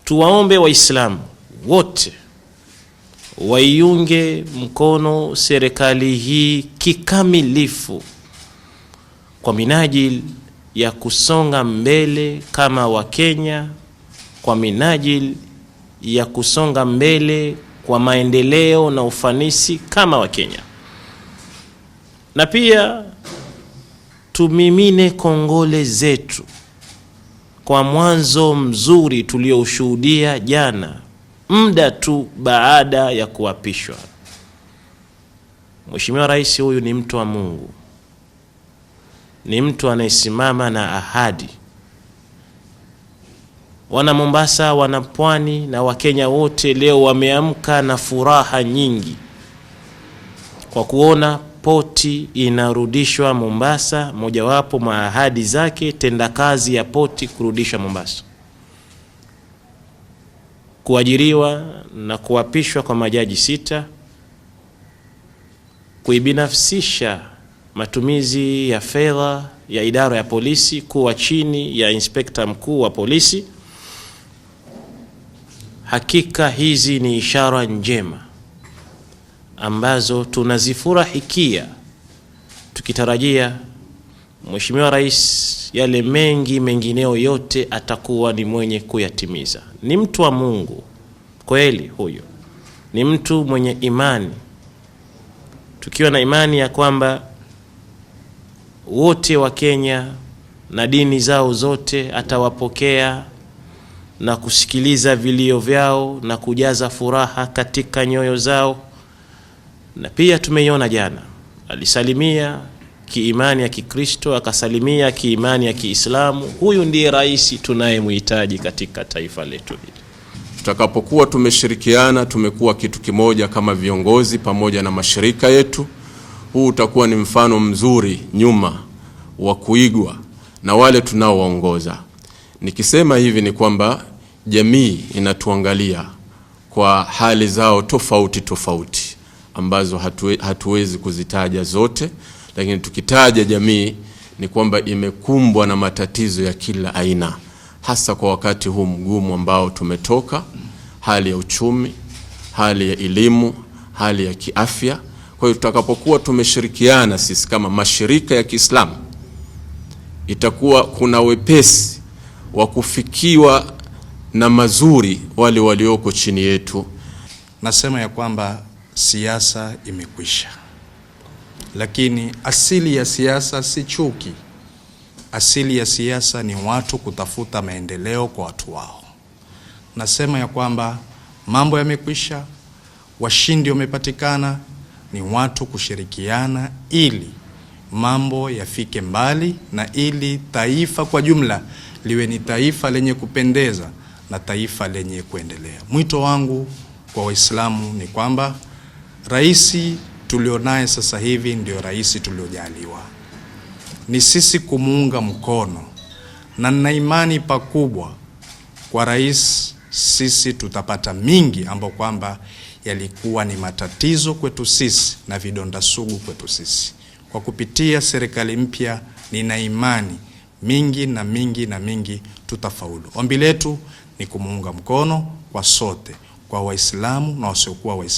Tuwaombe Waislamu wote waiunge mkono serikali hii kikamilifu kwa minajili ya kusonga mbele kama Wakenya, kwa minajili ya kusonga mbele kwa maendeleo na ufanisi kama Wakenya. Na pia tumimine kongole zetu kwa mwanzo mzuri tulioushuhudia jana, muda tu baada ya kuapishwa. Mheshimiwa Rais huyu ni mtu wa Mungu, ni mtu anayesimama na ahadi. Wana Mombasa, wana Pwani na Wakenya wote leo wameamka na furaha nyingi kwa kuona poti inarudishwa Mombasa, mojawapo mwa ahadi zake tendakazi ya poti kurudishwa Mombasa. Kuajiriwa na kuapishwa kwa majaji 6, kuibinafsisha matumizi ya fedha ya idara ya polisi kuwa chini ya inspekta mkuu wa polisi. Hakika hizi ni ishara njema ambazo tunazifurahikia tukitarajia Mheshimiwa Rais yale mengi mengineo yote atakuwa ni mwenye kuyatimiza. Ni mtu wa Mungu kweli, huyo ni mtu mwenye imani, tukiwa na imani ya kwamba wote wa Kenya na dini zao zote atawapokea na kusikiliza vilio vyao na kujaza furaha katika nyoyo zao. Na pia tumeiona jana alisalimia kiimani ya Kikristo, akasalimia kiimani ya Kiislamu. Huyu ndiye rais tunayemhitaji katika taifa letu hili. Tutakapokuwa tumeshirikiana, tumekuwa kitu kimoja kama viongozi pamoja na mashirika yetu, huu utakuwa ni mfano mzuri nyuma wa kuigwa na wale tunaowaongoza. Nikisema hivi ni kwamba jamii inatuangalia kwa hali zao tofauti tofauti ambazo hatuwezi kuzitaja zote, lakini tukitaja jamii ni kwamba imekumbwa na matatizo ya kila aina, hasa kwa wakati huu mgumu ambao tumetoka, hali ya uchumi, hali ya elimu, hali ya kiafya. Kwa hiyo tutakapokuwa tumeshirikiana sisi kama mashirika ya Kiislamu, itakuwa kuna wepesi wa kufikiwa na mazuri wale walioko chini yetu. Nasema ya kwamba siasa imekwisha, lakini asili ya siasa si chuki. Asili ya siasa ni watu kutafuta maendeleo kwa watu wao. Nasema ya kwamba mambo yamekwisha, washindi wamepatikana, ni watu kushirikiana ili mambo yafike mbali na ili taifa kwa jumla liwe ni taifa lenye kupendeza na taifa lenye kuendelea. Mwito wangu kwa Waislamu ni kwamba rais tulionaye sasa hivi ndio rais tuliojaliwa, ni sisi kumuunga mkono, na nina imani pakubwa kwa rais sisi tutapata mingi ambayo kwamba yalikuwa ni matatizo kwetu sisi na vidonda sugu kwetu sisi. Kwa kupitia serikali mpya, nina imani mingi na mingi na mingi tutafaulu. Ombi letu ni kumuunga mkono kwa sote, kwa Waislamu na wasiokuwa Waislamu.